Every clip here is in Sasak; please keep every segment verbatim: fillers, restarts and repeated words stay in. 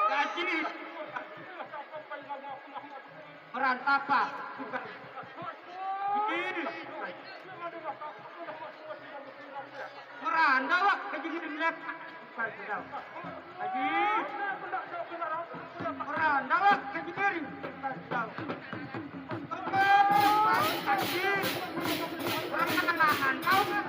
Gaji. Merantapa. Bukan. Ih. Merandawak ke jingir lepak. Bukan sedang. Haji. Merandawak ke jingir. Bukan sedang. Haji. Merandawak.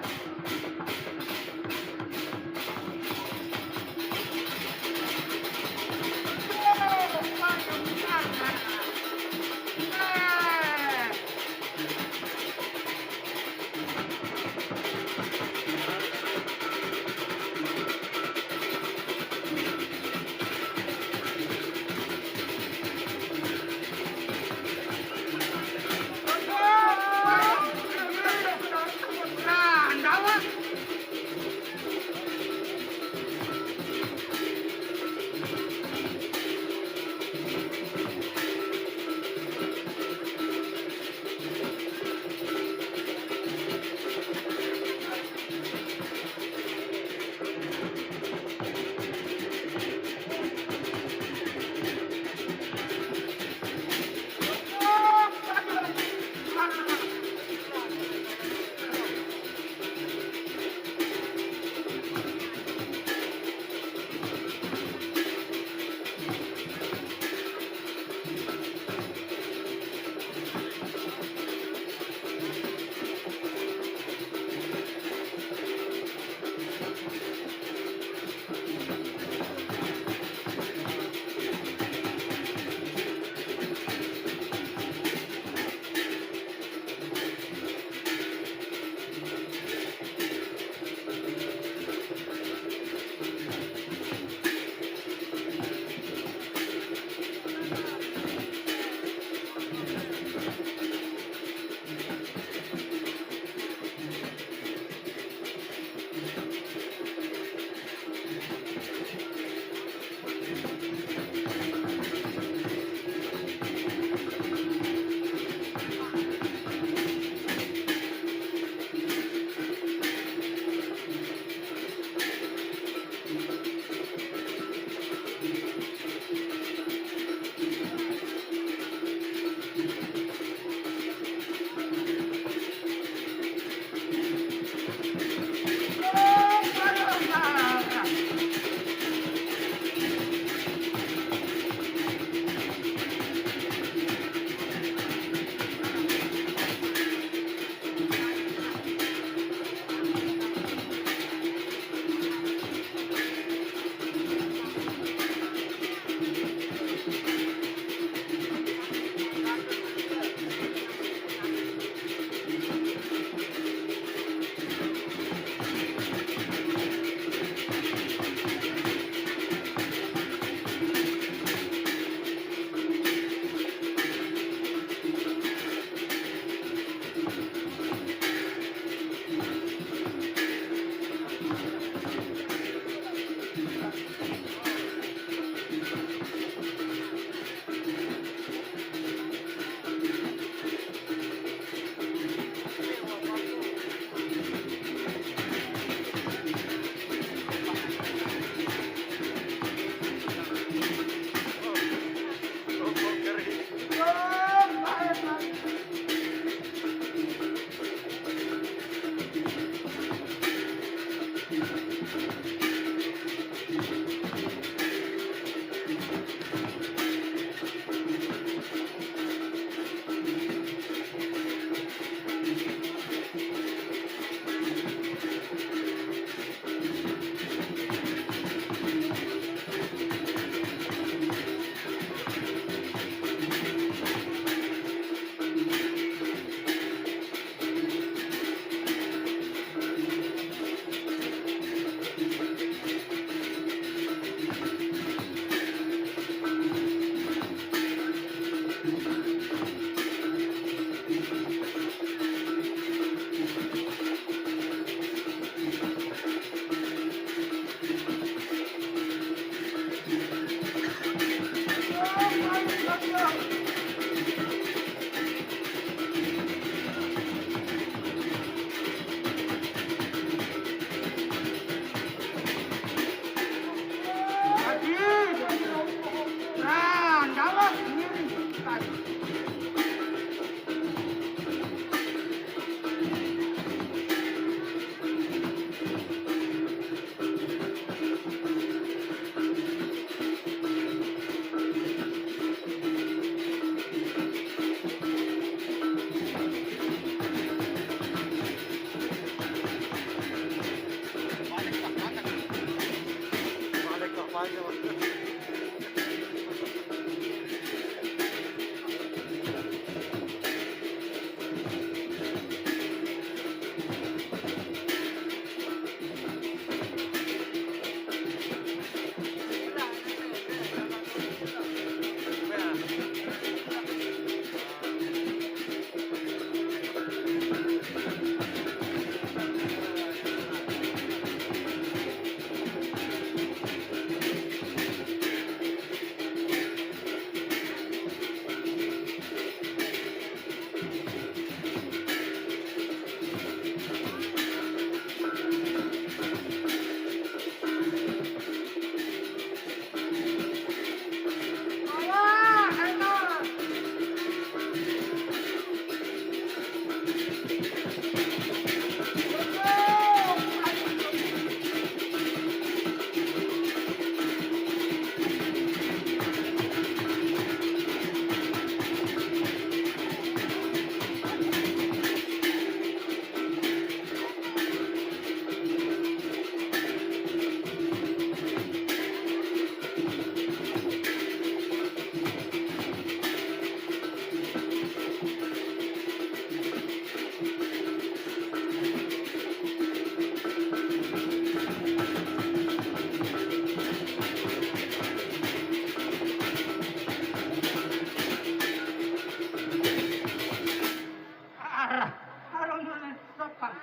Arah, arah mana sopan.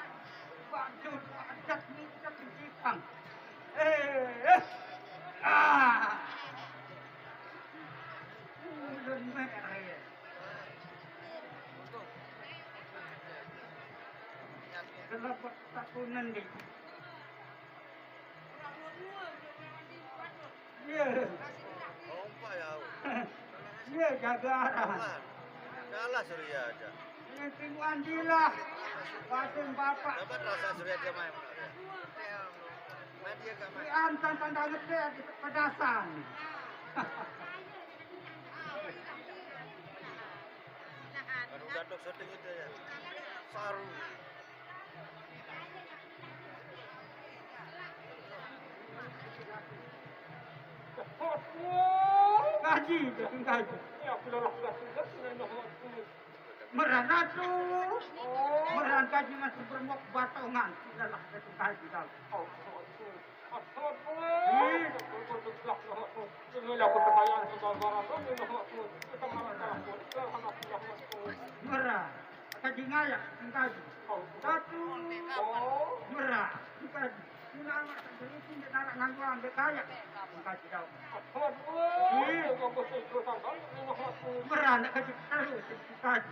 Waduh, adat ni kita kejipang. Eh, eh. Ah. Ulun merah ya. Kenapa takunan ni? Iya. Iya, jaga arah. Salah Surya aja. Ini timuan dilah. Batin bapak. Dapat rasa Surya dia main. Main dia gak main. Di antan tanda ngetek di pedasan. Baru gadok syuting itu ya. Saru. Kaji, kaji. Merana tu. Merana kaji masih bermok batongan. Sudahlah, kaji, kaji. Mera, kaji ngayak, kaji. Satu, mera, kaji. Ini anak sendiri pun dia nak ngangguan, dia kayak. Kaji tau. Mera, nak kaji terus, kaji.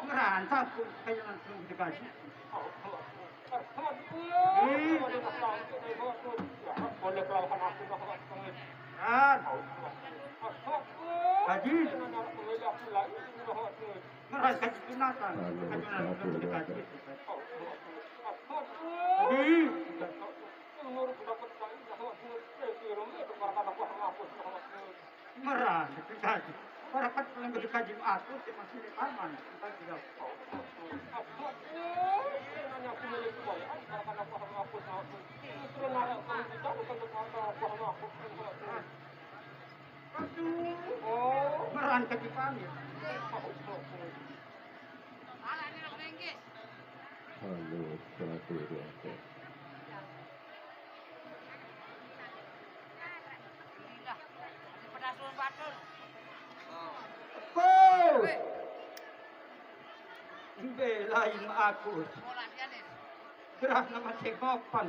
Ngerantah pun kayak langsung dikasih. Ih, Ran. Haji. Ngerantah digunakan. Kayak langsung dikasih. Ih. Merah, dikaji. Para kan kalau dikaji aku sih masih aman. Kita juga. Merah, kaji pamit. Halo, satu, dua, tiga. Oh! Belain aku. Gerah nama cekopan.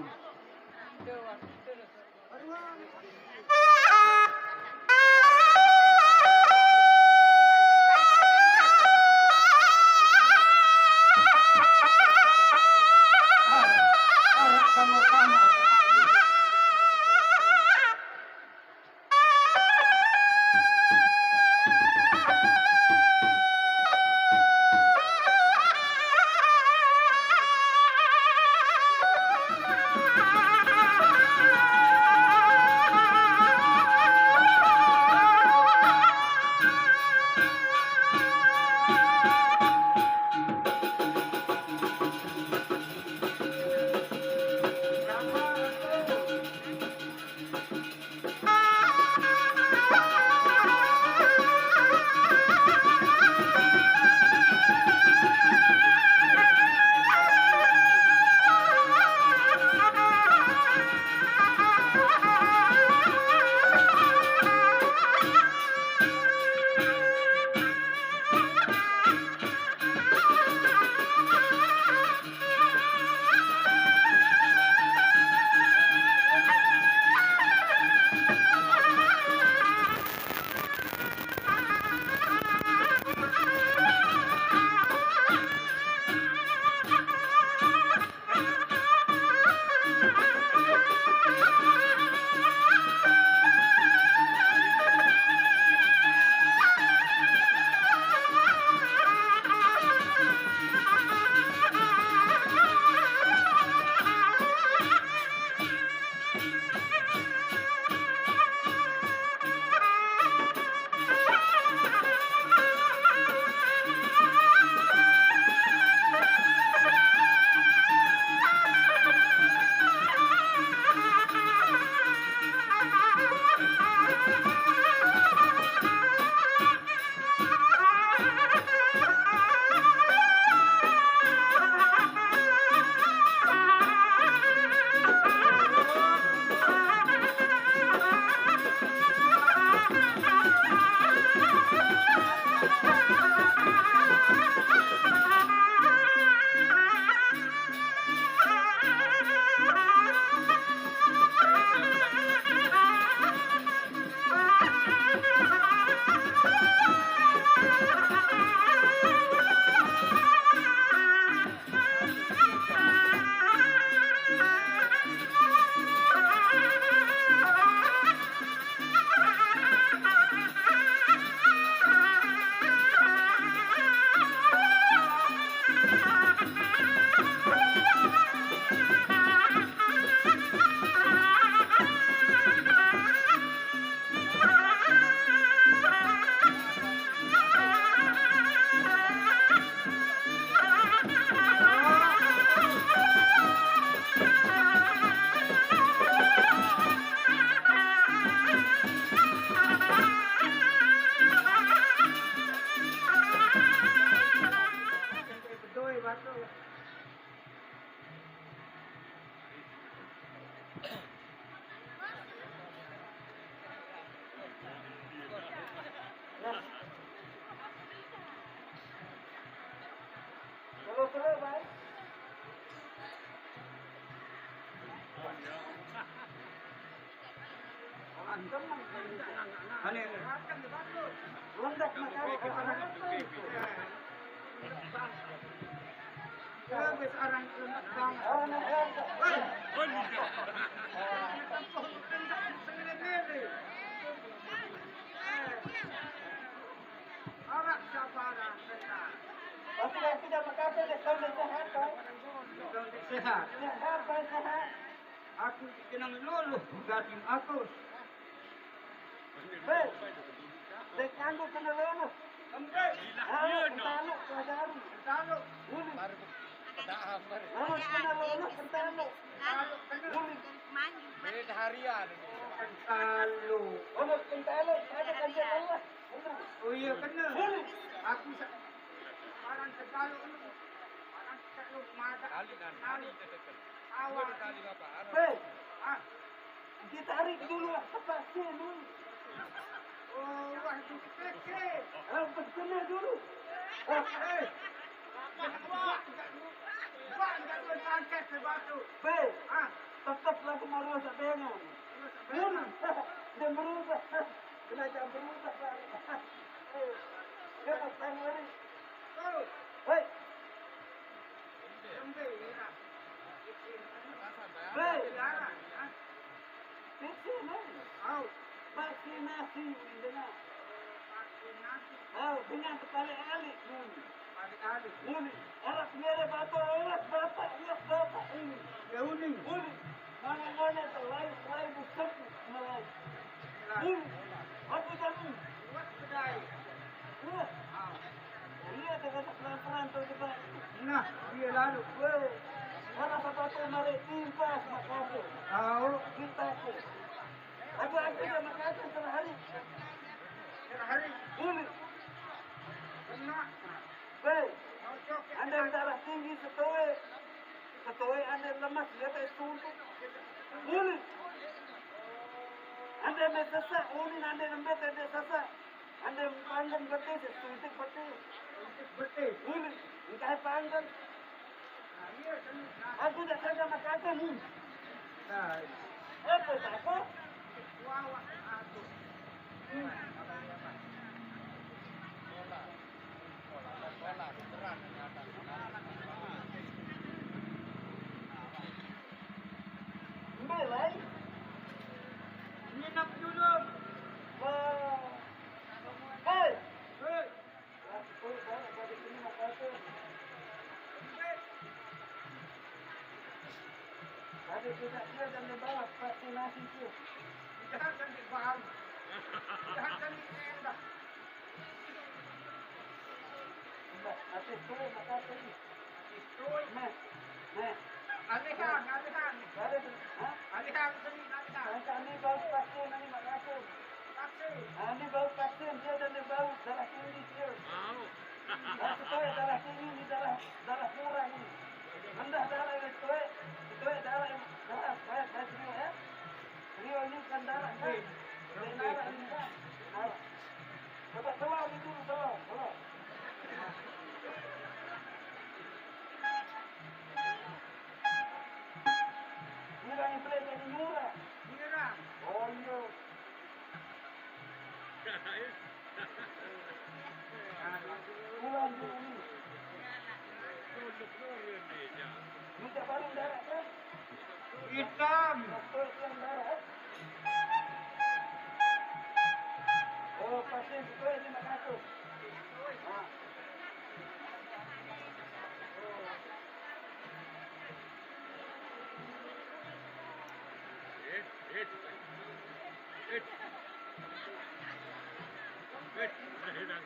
Ane. Rendah makanya. Habis orang rendah banget. Orang rendah. Woi. Woi, muda. Orang rendah. Orang sabaran rendah. Tapi yang tidak berkata dia sampai sehat, kan? Sehat. Sehat, kan, sehat. Aku dikenang luluh, gading aku. Hei, dek nganggo kena luluh. Kembe. Ah, kentaluk, pelajari. Kentaluk. Ini. Luluh kena luluh, kentaluk. Kentaluk kena. Ini. Beda harian ini. Kentaluk. Luluh kentaluk, ada kan dia Allah. Oh iya, kena. Ini. Aku sa-, orang kentaluk ini. Orang kentaluk mata. Kali kan, kali tekan. Awal. Dua kali apa? Hei. Ah. Ditarik dulu lah, lepasin dulu. Oh, wah, itu kecil. Ah, betul dulu. Ah, eh. Wah, enggak, wah, enggak, wah, enggak boleh angkat ke batu. Be, ah, tetap lagu maruah tak pengen. Maruah tak pengen. Dia merubah. Kena jam berubah, Pak. Eh, dia tak pengen lagi. Oh. Hei. Hei. Vaksinasi. Au. Vaksinasi, dengar. Au, dengan terbalik-alik, Mun. Terbalik-alik. Mun, arah sendiri bapak, arah bapak, arah bapak ini. Ya, uning. Mun, mana-mana terlalu, terlalu besar, mulai. Mun, aku tak mun. Buat kedai. Wah. Iya, dia kata pelan-pelan tu juga. Nah, dia lalu. Weh, mana bapak tu mari timpas mak aku. Tahu. Cinta aku. Aku, aku dah mak aku tengah hari. Tengah hari. Ini. Kena. Weh, anda darah tinggi setoe. Setoe anda lemas, dia tak suntik. Ini. Anda ambil sesak, ini anda ambil tak ada sesak. Ande panggen betis, suntik betis. Suntik betis. Ini, engkai panggen. Nah, iya, seni. Nah. Aku tak sadar makanan ni. Nah. Apa tak apa? Wawak aku. Hmm. Bola. Bola, bola, bola, terang, terang. Ambil, lai. Nginep dulu. Wah. Hei! Hei! Aku pun banyak pada sini nak kata. Ada tidak dia dan dia bawa vaksinasi tu. Jangan kan dia bawa. Jangan kan dia dah. Mbak, ate sitoe makate iki. Sitoe. Nah, nah. Alihan, alihan. Bare, ha? Alihan seni, alihan. Nah, ini bau vaksin, ini makate. Vaksin. Nah, ini bau vaksin, dia dan dia bau darah tinggi dia. Mau. Nah, sitoe darah tinggi, ini darah, darah murah ini. Rendah darah ini sitoe, sitoe darah yang keras, baik, baik, serius ya. Serius ini bukan darah, kan? Bukan darah ini, kan? Nah. Coba tolong itu, tolong, tolong. Murah yang boleh jadi murah. Murah. Oh, iya. Pulang dulu ni. Minta baru darah, kan? Hitam. Betul, hitam darah, eh? Oh, pasien sesuai lima ratus. Ha. Eh, eh, eh. Eh, eh, dah, dah, dah.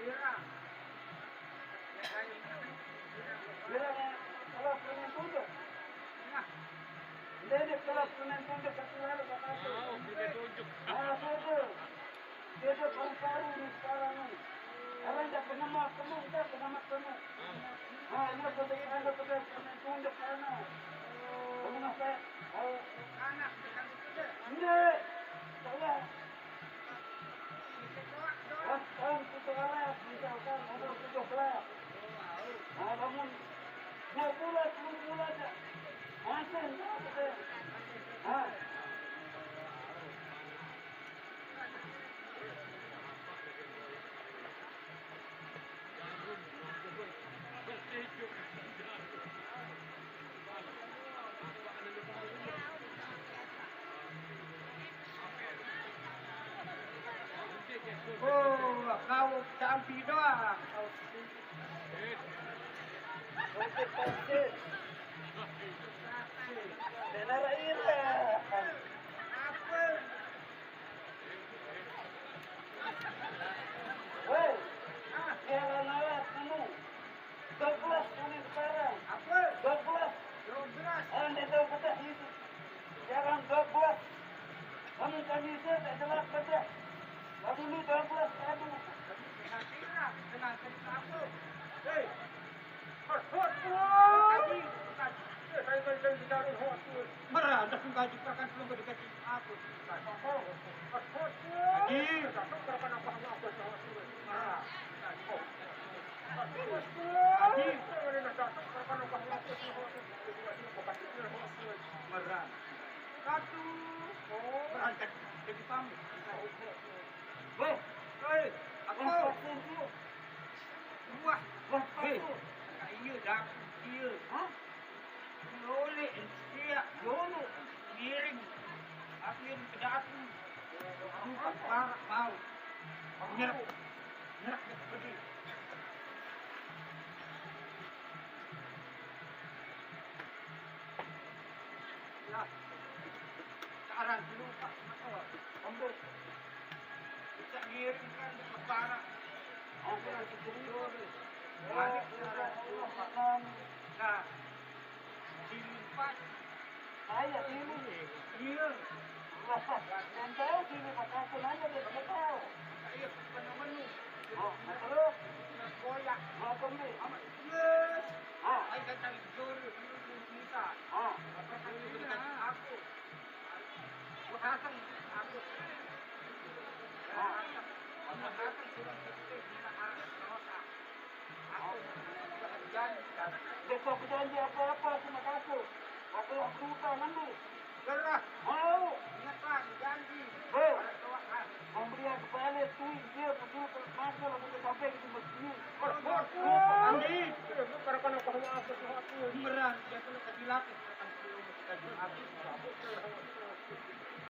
Iya. Iya, kalau pernah tunjuk. Nah. Dia, dia kalau pernah tunjuk satu lalu, tak masuk. Mau, dia tunjuk. Ah, betul. Dia tu paru-paru ni sekarang ni. Orang tak pernah mak kena, tak pernah mak kena. Ha, dia betul, dia betul, pernah tunjuk sana. Kamu nampak? Oh. Anak, bukan itu deh. Ini. Salah. Wah, tahun tujuh belas, misalkan umur tujuh belas. Nah, bangun dua bulan, sepuluh bulan, ya. Masih, masih. Ha. Oh, kau campi doang. Kau. Kau. Apa? Woi, dia lawat kamu. Douglas kami sekarang. Apa? Douglas. Douglas. Anda tahu bedah itu. Sekarang Douglas. Kami kami saya tak jelas bedah. Kami ni Douglas tadi. Kena kena kena apa? Hei. Hot, hot, hot. Tadi, tadi. Eh, saya, saya, saya, saya, hot, hot. Merah, dah pun gaji, bahkan belum gaji. Aku. Hot, hot, hot. Tadi. Merah. Tadi. Merah. Satu. Oh. Berangkat. Jadi pamit. Weh. Hei. Aku. Wah. Wah. Hei. Iya dah. Iya. Hah? Lolek. Iya. Lolek. Miring. Aku yang kedatu. Aku parak bau. Nyerak. Nyerak dia pedih. Lah. Sekarang dulu tak. Ambil. Bisa ngirim kan ke Jepara. Aku lagi tidur. Balik ke arah dulu makan. Nah, sini pas. Saya sini. Iya. Lah, dan saya sini pas aku nanya dia tidak tahu. Iya, apa namanya? Oh, nah terus? Koyak. Mau kembali. Amat. Yes. Ah. Ayo kita cari jodoh dulu, bisa. Ah. Apa tadi aku? Besok janji apa-apa sama aku. Aku yang berutang nanti. Gerah. Mau. Ingat lagi janji. Hei. Memberi aku balik duit dia betul kalau masa lah kita sampai ke tempat sini. Andi. Bukan kena kau aku. Beneran dia kena kasih lapis.